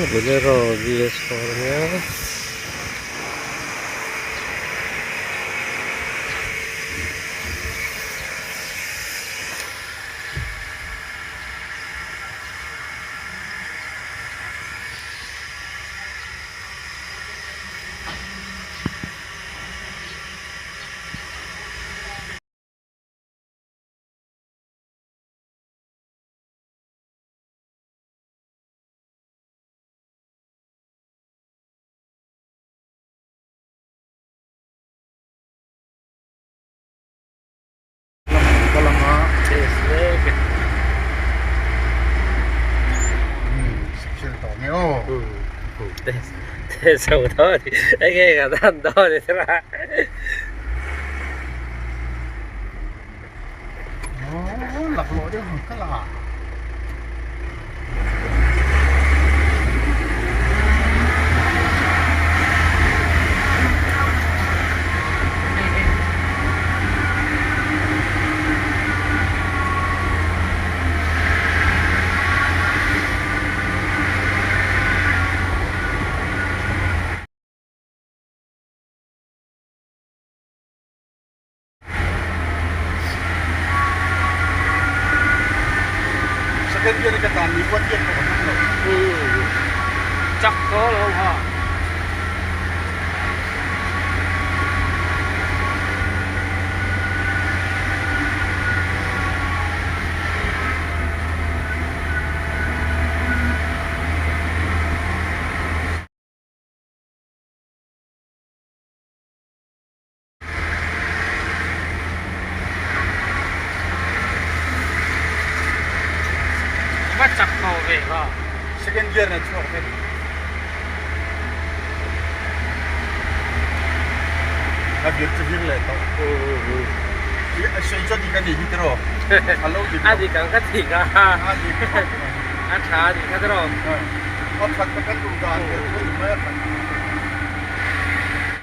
Bolero BS4 ania. Laklawh deuh ang kal a. Second gear ka tan ni one gear pawh ka hmang lo. Chak tawh lo ha. Va chak ko ve ha. Second gear na chuak ve. A vir chu vir leh tawh. A sei chuan dik a nih hi tiraw? A lo dik A dik ang ka ti ka. A dik. A tha a nih kha tiraw? A that ka kan duh dan ber chu a ni mai a that.